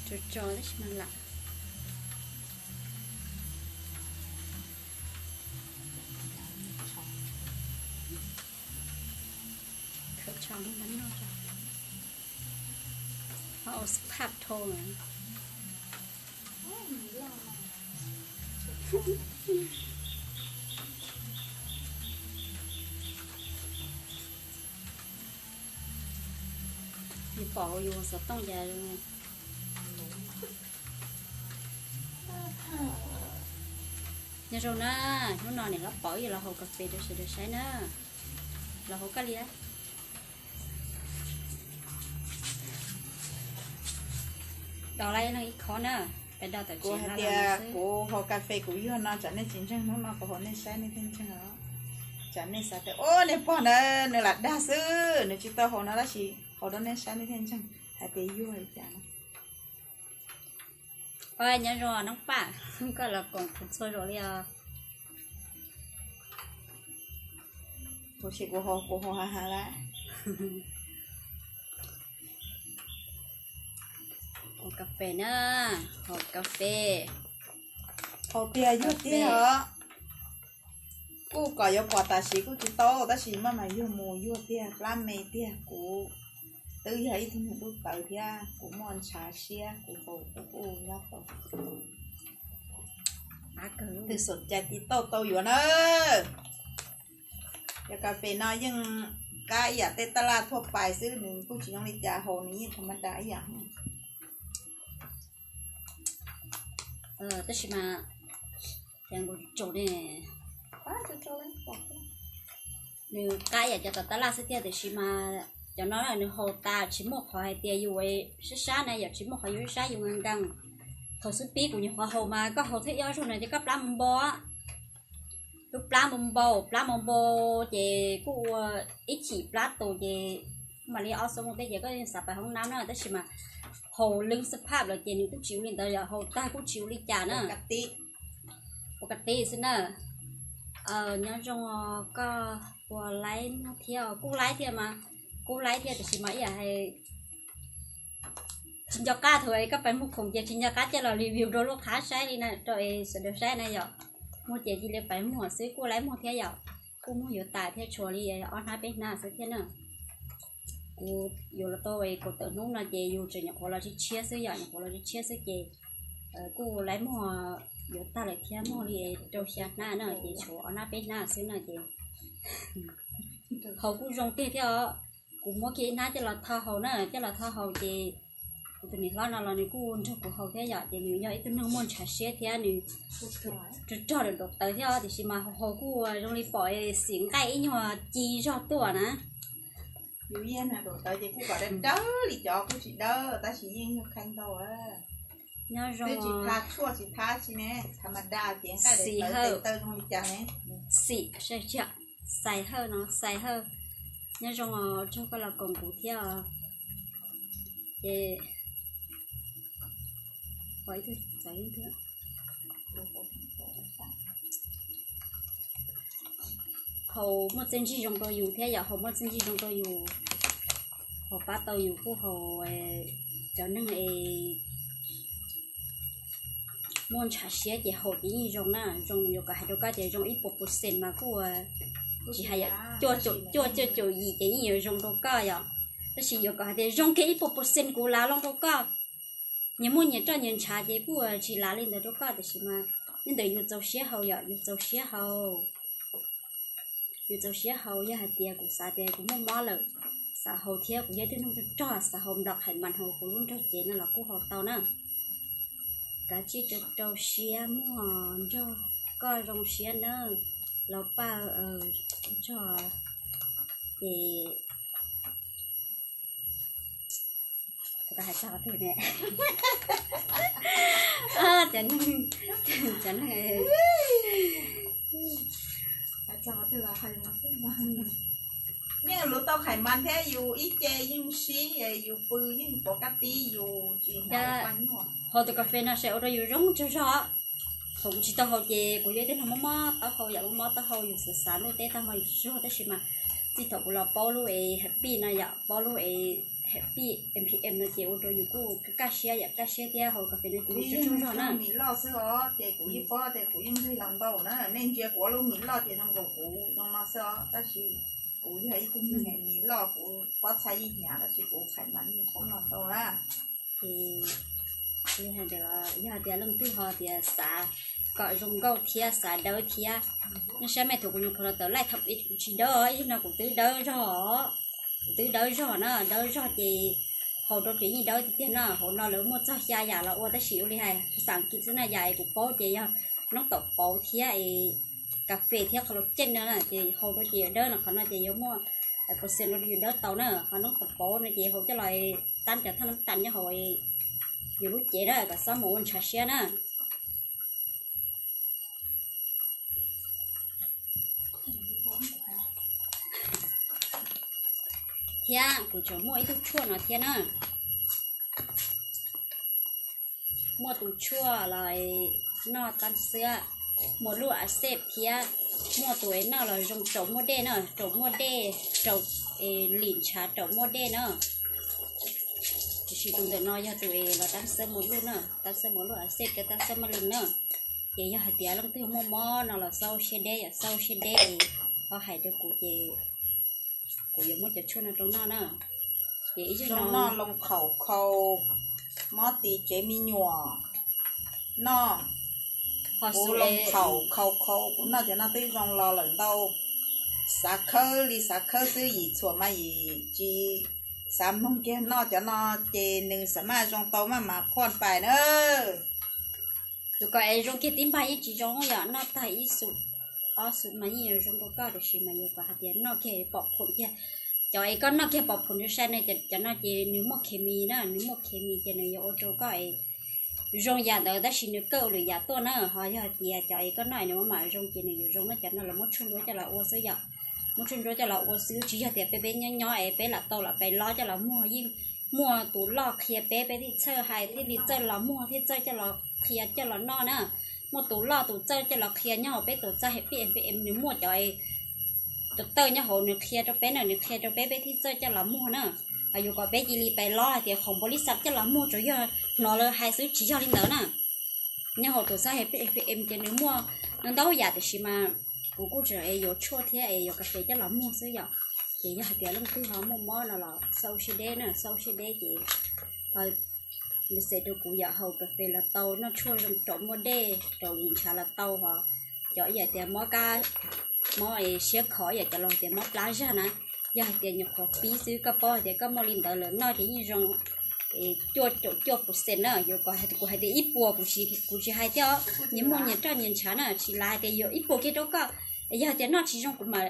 Tso tso tab sis mas lam khawb tso lub ntawm no tso. Ho ua xab phaj dhau na. Yus pom yus xov tooj cas. Nyob zoo na, hnub no niam hlob Pov yuav los haus kas fes rau sawv daws saib na. Los haus koj li. Dos lawm ib khob na, peb dos tawm. Kuv hais tias kuv haus kas fes kuv yuag no tsam nej tsis ntseeg, hnub no kuv haus nej saib nej thiaj ntseeg os. Tsam nej xav tias, o, niag pog ntawd nws lam dag xwb, nws tsis tau haus no tab sis haus rau nej saib nej thiaj ntseeg hais tias yuag li cas no. Nyob zoo Noob Paj, koj los koom kuv txhua zaus li os. Kuv tsis, kuv haus, kuv haus hav hav lawm. Haus kas fes na, haus kas fes. Haus tiag yuag tiag os. Kuj kom yuav pom tam sim kuj tsis tau tab sis maj mam yuag mus yuag tiag, plab me tiag. Kuv twb yog ib tug neeg dub tawv thiab kuv muaj ntshav siab, kuv haus kuv kuj nyob tau. Twg xom cai tiv tauj tau yuav na. Cov kas fes no yeej qab ib yam tej taj laj thuaj pais xwb, nws kuj tsis zoo li cas, haus nws yeej tham ma da ib yam. Tab sis mas, nws qab yam cov tom taj laj xwb thiab, tiam sis mas cov no nws haus tas tsis muaj qhov hais tias yus sab sab na, yog tsis muaj qhov yus sab sab yus nkees nkees. Thaum xub pib kuv nyuam qhuav haus mas koj haus thiab ib ob zaug no ces koj plab mus npau. Lub plab mus npau, plab mus npau ces kuj ua ib chim plab tus ces mam li ob xuab moos tej ces koj yeej xav pais hoob nab na, tab sis mas haus lwm xab phaj lawm ces nws kuj tsis ua li ntawd, yog haus tag kuj tsis ua li cas na. Ua kas fes xwb na. Nyob zoo, koj puas laib muag thiab? Kuj laib thiab mas, kuj laib thiab tiam sis mas ib yam hais tsis nco qab thaum koj pais muag khoom ces tsis nco qab coj los review rau lub qhab saib li na, rau sawv daws saib na yom. Muag ces cia li pais muag xwb, kuj laib muag thiab yom. Kuj muag yuav tas thiab, tshuav li ob hnab peb hnab xwb thiab na. Kuv yuav los tau kaum tawm hnub no ces yus tseem nyuam qhuav los tshiab tshiab xwb yom, nyuam qhuav los tshiab tshiab xwb ces kuj laib muag yuav tag lawm thiab, muag li rau xya hnab na ces tshuav ob hnab peb hnab xwb na ces haus kuj zoo tiag thiab os. Kuv muab kiag ib hnab coj los tho haus na, coj los tho haus ces kuv tus niam hlob no los nws kuj nrog kuv haus thiab yom, ces nws yog ib tug neeg muaj ntshav siab thiab nws rog rog daum daum tawv thiab os, tiam sis mas haus haus kuj zoo li pom xim nqaij ib nyuag ci zog tuaj na. Yus yog neeg daum tawv ces kuj kom dawb dawb li cov kuj tsis dawb tab sis yeej yog khaib ntau. Nyob zoo, tsis thab tshuaj tsis thab tsi ne, tham ma da ces nqaij daum tawv zoo li cas ne. Xim, Xais Hawj no, Xais Hawj. Nyob zoo os, tsaug koj los koom kuv thiab os. Ces pom ib tug txawv ib tug. Haus muaj txiaj ntsig zoo rau yus thiab yom, haus muaj txiaj ntsig zoo rau yus, haus pab tau yus kuj haus. Cov neeg es muaj ntshav siab ces haus ces yeej zoo na, zoo. Yuav kom hais rau koj tias zoo ib puas percent mas kuj tsis hais, cuaj caum cuaj, cuaj caum yim ces yeej yuav zoo rau koj yom. Tab sis yuav kom hais tias zoo kiag ib puas percent kuv lav loo rau koj, nyias muaj nyias roj nyias ntshav ces kuj tsis lav li ntawd rau koj, tiam sis mas nyob ntawm yus txaus siab haus yom, yus txaus siab haus. Yus txaus siab haus, yog hais tias kuv xav tias kuv muaj mob lawm, xav haus thiab kuv yog ib tug neeg rog rog, xav haus nplog khais mas hauv kuv lub nrog cev no los kuj haus tau na. Kav tsij rau rau siab muag nrog koj zoo siab nawb, Laus Paj. Nrog ces hais txog qhov twg ne? Cov neeg, cov neeg, yeej luv tau khais mas thiab yus ib ce yeej sib, yus pw yeej pov kab tib yus tsis haus tus kas fes no saib ua rau yus zoo tsaug zog. Thaum kuv tsis tau haus ces kuv yog ib tug neeg mob mob taub hau yom, mob mob taub hau yus xav xav ntuj teb tag hmo yus tsaug zog, tab sis mas txij thaum kuv los paub lub es happy no yom, paub lub es Happy M P M no ces ua rau yus kuj kaj siab yam kaj siab thiab haus kas fes no ces tsuj tsuj zog na. Mis loj xwb os, ces kuv yeej paub tias kuv yeej nqig los ntau na, nej ntsia kuv ua lub mis loj ces zoo nkaus kuv zoo no xwb os, tab sis kuv yog ib tug neeg mis loj, kuv pob txha yeej hnyav tab sis kuv qhais mas yeej paub los ntau na. Ces yog hais tias leej twg ho tias xav kom zoo nkauj thiab xav dawb thiab, nej saib mej thaum kuv nyuam qhuav los tawm laij thaum ub kuv tsis dawb, ib no kuv twb dawb zog, kuv twb dawb zog na, dawb zog ces haus rau ces yeej dawb tiag tiag na. Hauv no lawv muaj txog xya yam los ua tab sis ua li hais xas kis xwb na, yam es kuv paub ces yog noob taum pauv thiab es kas fes thiab qhov los cem no na, ces haus rau ces yuav dawb no, qhov no ces yuav muaj percent rau yus dawb tau na. Ho noob taum pauv no ces haus coj los tab cov thaj noob tas nyob hauv yus lub cev na kom xob mus ua ntshav siab na. Thiab kuv tseem muaj ib tug tshuaj no thiab na. Muaj tus tshuaj los noj tab xwb, muaj lub a xej thiab, muaj tus es noj los zoo raum muaj dej na, raum muaj dej, raum lim ntshav raum muaj dej na. Tiam sis tus ntawm no yog tus es los tab xwb muaj lub na, tab xwb muaj lub a xej thiab tab xwb muaj leej na. Ces yog hais tias leej twg muaj mob no los xauj siab deb, yog xauj siab deb es ho hais rau kuv ces kuv yuav muab cov tshuaj no rau noj na. Ces ib zaug no noj loo khaum khau, mob tis tsev me nyuam, noj ho kuv loo khaum khau khau, kuv noj cov no twb zoo los lawm ntau. Xav khawb li xav khawb xwb, yim txhuam mas yim tsis xav mloog kiag, noj cov no ces nws xav maj zoo tau maj mam phuaj pais na. Yuav kom es zoo kiag tib npag yeej tsis zoo, yog noj tag ib xu ob xu mas yeej yuav zoo rau koj, tiam sis mas yuav kom hais tias noj kiag pom phom kiag. Cov es koj noj kiag pom phom rau sai ne, cov no ces nws muaj khes mis na, nws muaj khes mis ces nws yuav ua rau koj es zoo yam ntawd tab sis nws kawj ua lwm yam tuaj na. Ho yog hais tias cov es koj noj es nws maj mam zoo ces nws yuav zoo na. Cov no lawv muab tshuaj ntsuab coj los ua xwb yom, muab tshuaj ntsuab coj los ua xwb, tsis yog tias peb peb nyob nyob es peb lam tau los pais lob coj los muag, yeej muaj tus loj qhia peb, peb thiaj txawj hais thiaj li txawj los muag thiaj txawj coj los qhia coj los noj na. Muaj tus loj tus txawj coj los qhia nyob hauv peb tus txaj Happy M P M, nws muaj cov tus tawj nyob hauv nws qhia rau peb na, nws qhia rau peb peb thiaj txawj coj los muag na. Ho yuav kom peb cia li pais lob hais tias khoom npaum li xav coj los muag tsuas yog hnov lawv hais xwb, tsis yog li ntawd na. Nyob hauv tus txaj Happy M P M ces nws muaj ntau yam tiam sis mas kuv kuj tseem es yuav tshuaj thiab es yuav kas fes coj los muag xwb yom. Ces yog hais tias leej twg ho muaj mob no los xauj siab deb na, xauj siab deb ces message rau kuv yom, haus kas fes los tau, noj tshuaj zoo raum muaj dej raum lim ntshav los tau. Ho cov yam tias mob kab, mob siab khov, yam cov laus tias mob plab zag na, yog hais tias nyuam qhuav pib xwb koj paub hais tias koj muaj li ntawd lawm noj ces yeej zoo cuaj caum cuaj percent na. Yuav kom kuv hais tias ib puas, kuv tsis hais thiab, nyias muaj nyias roj nyias ntshav na, tsis lav hais tias yuav ib puas kiag rau koj. Yog hais tias noj tsis zoo kuv mam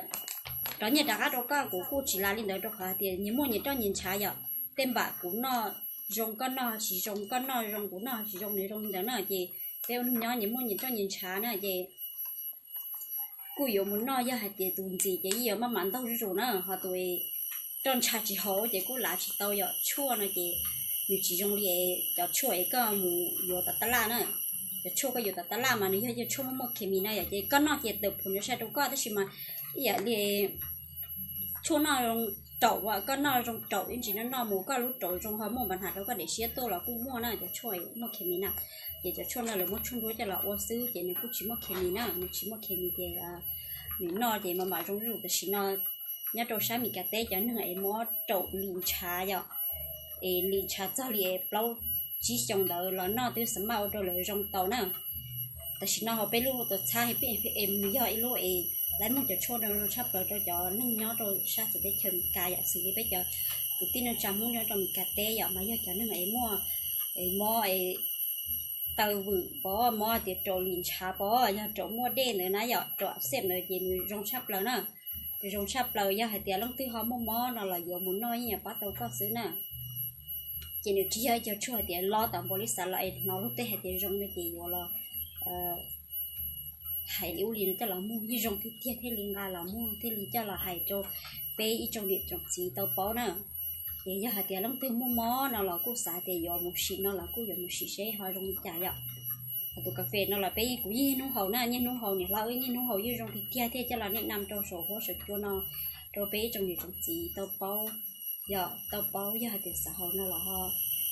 rov nyiaj rov qab rau koj, kuv kuj tsis lav li ntawd rau qhov hais tias nyias muaj nyias roj nyias ntshav yom. Tej npam kuv noj zoo koj noj tsis zoo, koj noj zoo kuv noj tsis zoo, nws zoo li ntawd na ces peb ua neeg nyob nyias muaj nyias roj nyias ntshav na ces kuj yuav mus noj, yog hais tias tus ntxim ces yeej yuav maj mam ntaug zuj zus na. Ho tus roj ntsha tsis haum ces kuj lav tsis tau yom. Tshuaj no ces nws tsis zoo li cov tshuaj es koj mus yuav tom tab laj na. Cov tshuaj koj yuav tom tab laj mas nws yog cov tshuaj muaj muaj khes mis na yom, ces koj noj ces tawm phom nws sai rau koj tab sis mas ib yam li tshuaj noj zoo raum, koj noj zoo raum ib ntsis noj noj mus koj lub raum zoo ho muaj npa nham rau koj daim siab tuaj los kuj muaj na, cov tshuaj muaj khes mis na. Ces cov tshuaj no lawv muab tshuaj ntsuab coj los ua xwb ces nws kuj tsis muaj khes mis na, nws tsis muaj khes mis ces nws noj ces maj mam zoo zuj zus. Tam sim no nyob rau sab Mes Kas teb cov neeg es mob raum lim ntshav yom, es lim ntshav txog li es plaub tsib xyoo ntawd los noj twb xav maj ua rau lawv zoo tau na. Tam sim no hauv peb lub tuam txhab Happy M P M nws yog ib lub es lawv muag cov tshuaj zoo tshaj plaws rau cov neeg nyob rau sab txawv teb chaws Mes Kas yom, xws li peb cov kwv tij neej tsa Hmoob nyob rau Mes Kas teb yom, mas yog cov neeg es muaj es mob es taw vwm pov, mob tias raum lim ntshav pov, yog raum muaj dej ntawd na yom, raum a xej ntawd ces nws zoo tshaj plaws na. Nws zoo tshaj plaws, yog hais tias leej twg ho muaj mob no los yuav mus noj yeej yuav pab tau koj xwb na. Ces nws tsis yog ib co tshuaj hais tias lob tom npaum li xav los es hnov luag tej hais tias zoo no ces yuav los hais li ub li no coj los muag, yeej zoo tiag tiag thiaj li nqa los muag thiaj li coj los hais rau peb ib tsoom niam tsoom txiv tau paub na. Ces yog hais tias leej twg muaj mob no los kuj xav tias yuav mus sim no los kuj yuav mus sim seb ho zoo li cas yom. Ho tus kas fes no los peb kuv yeej niaj hnub haus na, niaj hnub haus, niam hlob wb niaj hnub haus, yeej zoo tiag tiag thiaj coj los nej nam rau saum huab saum cua no rau peb ib tsoom niam tsoom txiv tau paub. yog tau paub, yog hais tias xav haus no los ho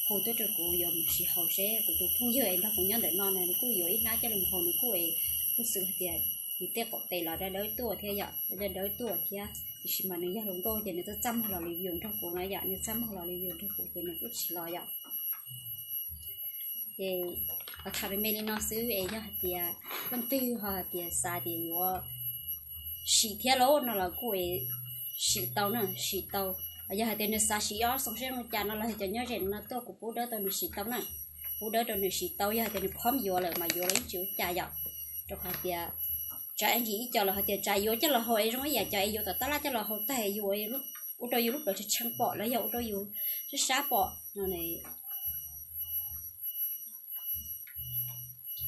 hu tuaj rau kuv yuav mus sim haus seb. Kuv tus phooj ywg es nrog kuv nyob ntawm no na nws kuj yuav ib hnab coj los haus, nws kuj es kuj xav hais tias nws tej qaum tes los dawb dawb tuaj thiab yom, dawb dawb tuaj thiab, tiam sis mas nws yog hluas nkauj ces nws txaj txaj muag los review nrog kuv na yom, nws txaj muag los review nrog kuv ces nws kuj tsis los yom. Ces tham me me li no xwb es yog hais tias leej twg ho hais tias xav tias yuav sim thiab lauj no los kuj es sim tau na, sim tau. Yog hais tias nws xav sim ob xoo seb zoo li cas no los cov nyob ze no tuaj kuv pub dawb tau nws sim tau na, pub dawb rau nws sim tau. Yog hais tias nws phob yuav lawm mas yuav los yeej tsis ua cas yom, rau qhov tias tsav ib yim cov los hais tias tsav yuav coj los haus es zoo ib yam cov es yuav tom tab laj coj los haus tag yuav ua rau yus lub plawv tshee tshee pom los yog ua rau yus sab sab pom no.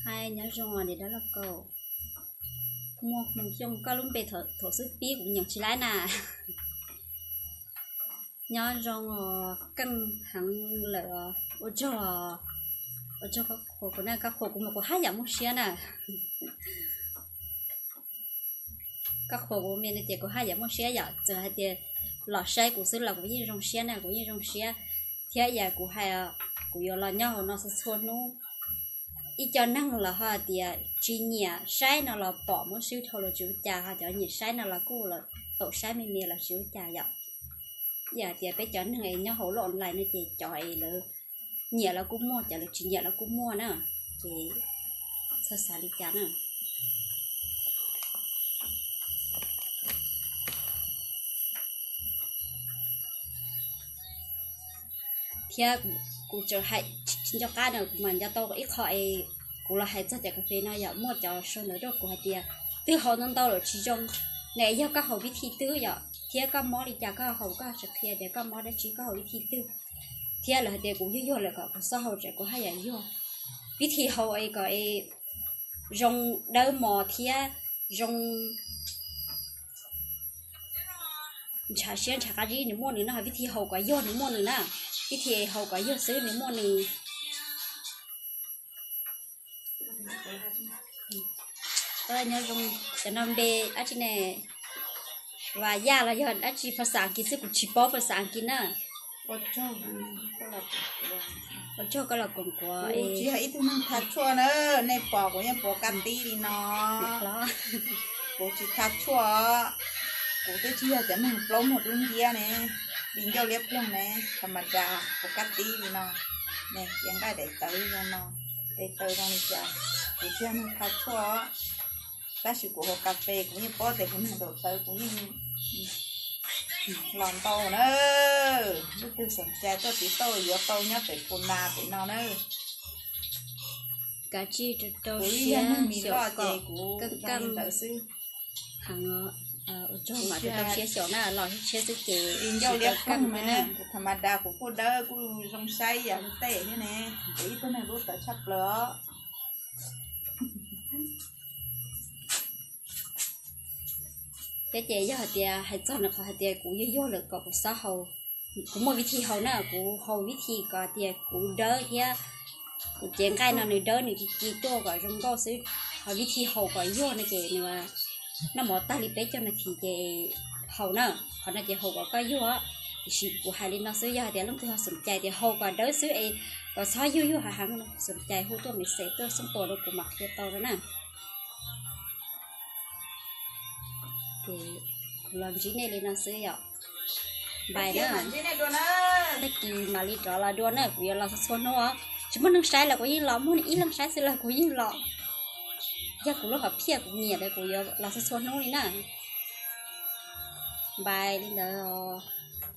Hais nyob zoo niam dab laug Kaus, muaj hmoo xyooj koj lub npe thaum xub pib kuv nyeem tsis laib na. Nyob zoo os, keej heev lawm os. Ua tsaug, ua tsaug koj qhuas kuv na, koj qhuas kuv mas kuv haj yam muaj siab na. Koj qhuas kuv me no ces kuv haj yam muaj siab yom, txawm hais tias los saib kuv xwb los kuv yeej zoo siab na, kuv yeej zoo siab. Thiab yam kuv hais, kuv yuav los nyob hauv no txhua txhua hnub. Ib co neeg los ho tias tsis nyiam saib no los pom muab swb dhau los tsis ua cas, ho cov nyiam saib no los kuj los tau saib me me los tsis ua cas yom. Yam tias peb cov neeg es nyob hauv lub online no ces cov es lawv nyiam los kuj muaj, cov lawv tsis nyiam los kuj muaj na, ces txhob xav li cas na. Thiab kuv tseem hais tsis nco qab no, kuv mam nco tau ib qho es kuv los hais txog cov kas fes no yom, muaj cov sau ntawv rau kuv hais tias twg haus ntau ntau lawm tsis zoo, nws yog koj haus vib thi twg yom, thiab koj mob li cas koj haus, koj tsis qhia tias koj mob dab tsi, koj haus vib thi twg. Thiab lawv hais tias kuv yuag yuag lawm kom kuv txhob haus, tsam kuv haj yam yuag. Vib thi haus es kom es zoo dawb mos thiab zoo ntshav siab ntshav qab zib nws muaj nws na, vib thi haus kom yuag nws muaj nws na, vib thi haus kom yuag xwb nws muaj nws. Nyob zoo, cov no npe dab tsi ne? Vas Yaj los yog dab tsi, phas xas As kiv xwb, kuv tsis paub phas xas As kiv na. Ua tsaug koj los koom kuv. Kuv tsis yog ib tug neeg tha tshuaj na, nej pom kuv yeej pov kab tib li no. Kuv tsis tha tshuaj, kuv twb tsis yog cov neeg plaub muag dub nciab ne, li ncauj liab ploog ne, tha ma da pov kab tib li no. Ne, ces nqaij daim tawv zoo no, daim tawv zoo li cas, kuv tsis yog neeg tha tshuaj. Tab sis kuv haus kas fes kuv yeej paub tias kuv neeg daim tawv kuv yeej los ntau na. Leej twg xom cai tuaj tiv tauj yuav tau nyob pem Pus Nas pem no na. Kav tsij rau rau siab xyaum kom keej keej. Heev, ua tsaug mas rau rau siab xyaum na, los siab xwb ces ncauj liab keej na. Kuv tha ma da kuv kuj dawb kuj zoo saib yam tej thiab ne, kuv ib tug neeg dub tawv tshaj plaws os. Thiab ces yog hais tias hais txog nws qhov hais tias kuv yuag yuag lawm kom kuv txhob haus, kuv muaj vib thi haus na, kuv haus vib thi kom tias kuv dawb thiab kuv cev nqaij no nws dawb nws ci ci tuaj kom zoo nkauj xwb. Ho vib thi haus kom yuag no ces nws noj mov tag li peb caug nas this ces haus na. Qhov no ces haus kom koj yuag, tiam sis kuv hais li no xwb, yog hais tias leej twg ho xom cai tias haus kom dawb xwb es kom txhob yuag yuag heev heev no, xom cai hu tuaj message tuaj xoob tua rau kuv mam qhia tau rau na. Ces kuv los ntsib nej li no xwb yom. Npais na, tag kis mam li rov los dua na, kuv yuav los txhua txhua hnub os. Tsis muaj neeg saib los kuv yeej los, muaj ib leeg saib xwb los kuv yeej los. Yog kuv lub hom phiaj kuv nyiam lawm kuv yuav los txhua txhua hnub li na. Npais li ntawd os.